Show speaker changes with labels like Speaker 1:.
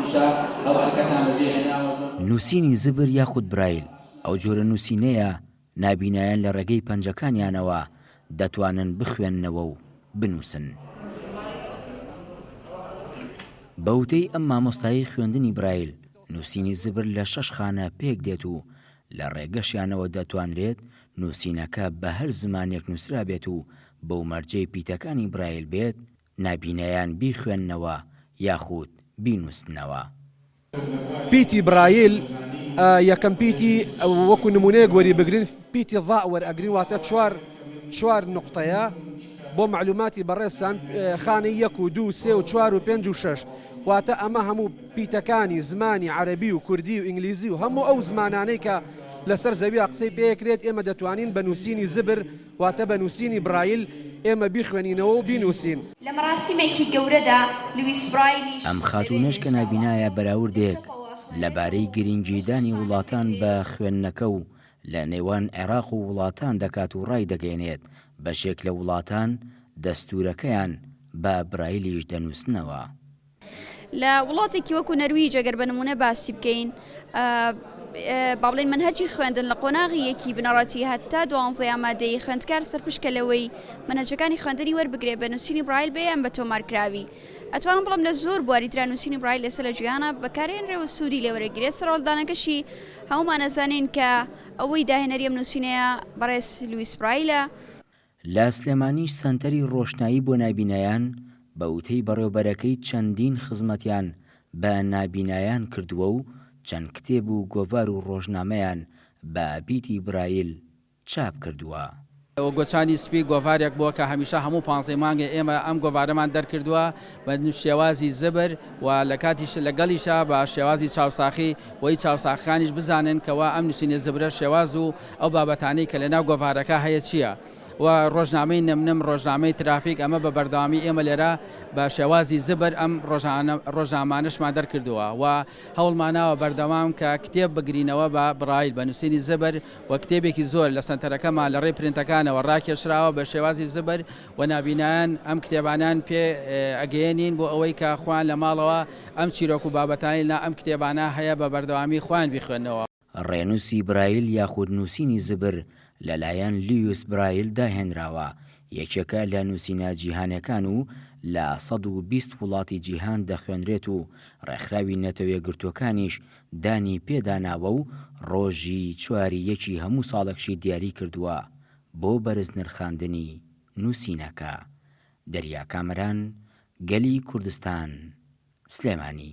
Speaker 1: هەمیشە ئەو ئەرکەتان بەجێ هێناوە زۆر.
Speaker 2: نووسینی زبر یاخود برایل ئەو جۆرە نووسینەیە نابینایان لە ڕێگەی پەنجەکانیانەوە دەتوانن بخوێننەوە و بنووسن. بە وتەی ئەم مامۆستایەی خوێندنی برایل، نووسینی زبر لە شەش خانە پێک دێت و لە ڕێگەشیانەوە دەتوانرێت نووسینەکە بە هەر زمانێک نووسرابێت و بەو مەرجەی پیتەکانی برایل بێت، نابینایان بیخوێننەوە یاخود بینووسنەوە.
Speaker 3: پیتی برایل یەکەم پیتی وەکو نمونەیەک وەری بگرین پیتی ضاء وەرئەگرین واتە چوار چوار نوقتەیە بۆ مەعلوماتی بەڕێزتان خانەی یەک و دوو سێ و چوار و پێنج و شەش واتە ئەمە هەموو پیتەکانی زمانی عەرەبی و کوردی و ئینگلیزی و هەموو ئەو زمانانەی کە لەسەر زەویا قسەی پێکرێت ئێمە دەتوانین بە نووسینی زبر واتە بە نووسینی برایل ئێمە بیخوێنینەوە و بینووسین.
Speaker 4: لە مەراسیمێکی گەورەدا لویس برایلیش
Speaker 2: ئەم
Speaker 4: لەوێ
Speaker 2: خاتوونەش کە
Speaker 4: نێژراوە.
Speaker 2: نابینایە
Speaker 4: لە
Speaker 2: بەراوردێک
Speaker 4: چەپەوە
Speaker 2: لەبارەی
Speaker 4: خوێنەرێتەوە بە
Speaker 2: گرنگیدانی
Speaker 4: شەش خانە
Speaker 2: وڵاتان
Speaker 4: پێک
Speaker 2: بە
Speaker 4: دێت.
Speaker 2: خوێندنەکە و لە نێوان عێراق و وڵاتان دەکات و ڕایدەگەیەنێت، بەشێک لە وڵاتان دەستوورەکەیان بە برایلیش دەنووسنەوە.
Speaker 4: لە وڵاتێکی وەکو نەرویج ئەگەر بە نمونە باسی بکەین با بڵێین مەنهەجی خوێندن لە قۆناغی یەکی بنەڕەتی هەتا دوانزەی ئامادەیی خوێندکار سەرپشکە لەوەی مەنهەجەکانی خوێندنی وەربگرێ بە نووسینی برایل بێ یان بە تۆمارکراوی ئەتوانم بڵێم لە زۆر بواری ترا نووسینی برایل ئێستا لە جیهانا بەکارهێنرێ و سوودی لێ وەرەگیرێت سەرهەڵدانەکەشی هەموومان ئەزانین کە ئەوەی داهێنەری ئەم نووسینەیە بەڕێز لویس برایلە.
Speaker 2: لە سلێمانیش سەنتەری ڕۆشنایی بۆ نابینایان بە وتەی بەڕێوبەرەکەی چەندین خزمەتیان بە نابینایان کردووە و چەند کتێب و گۆڤار و ڕۆژنامەیان بە پیتی برایل چاپ کردووە.
Speaker 1: گۆچانی سپی گۆڤارێک بووە کە هەمیشە هەموو پانزەی مانگێ ئێمە ئەم گۆڤارەمان دەرکردووە بە شێوازی زبر و لە کاتیش لەگەڵیشا بە شێوازی چاوساخی بۆی چاوساخەکانیش بزانن کەوا ئەم نووسینە زبرە شێواز و ئەو بابەتانەی کە لەناو گۆڤارەکە هەیە چییە و ڕۆژنامەی نمنم، ڕۆژنامەی ترافیک ئەمە بە بەردەوامی ئێمە لێرە بە شێوازی زبر ئەم ڕۆژنامانەشمان دەرکردووە و هەوڵماناوە بەردەوام کە کتێب بگرینەوە بە بڕایل بە نووسینی زبر و کتێبێکی زۆر لە سەنتەرەکەمان لە ڕێی پرینتەکانەوە ڕاکێشراوە بە شێوازی زبر و نابینایان ئەم کتێبانەیان پێ ئەگەیەنین بۆ ئەوەی کە خۆیان لە ماڵەوە ئەم چیرۆک و بابەتانەی لەناو ئەم کتێبانە هەیە بە بەردەوامی خۆیان بیخوێننەوە.
Speaker 2: ڕێنووسی برایل یاخود نووسینی زبر لەلایەن لیوس برایل داهێنراوە، یەکێکە لە نووسینە جیهانێکان و لە 120 وڵاتی جیهان دەخوێنرێت و ڕێکخراوی نەتەوەیەکگرتووەکانیش دانی پێدا ناوە و ڕۆژی چواری یەکی هەموو ساڵێکشی دیاری کردووە بۆ بەرزنرخاندنی نووسینەکە. دەریا کامەران، گەلی کوردستان، سلێمانی.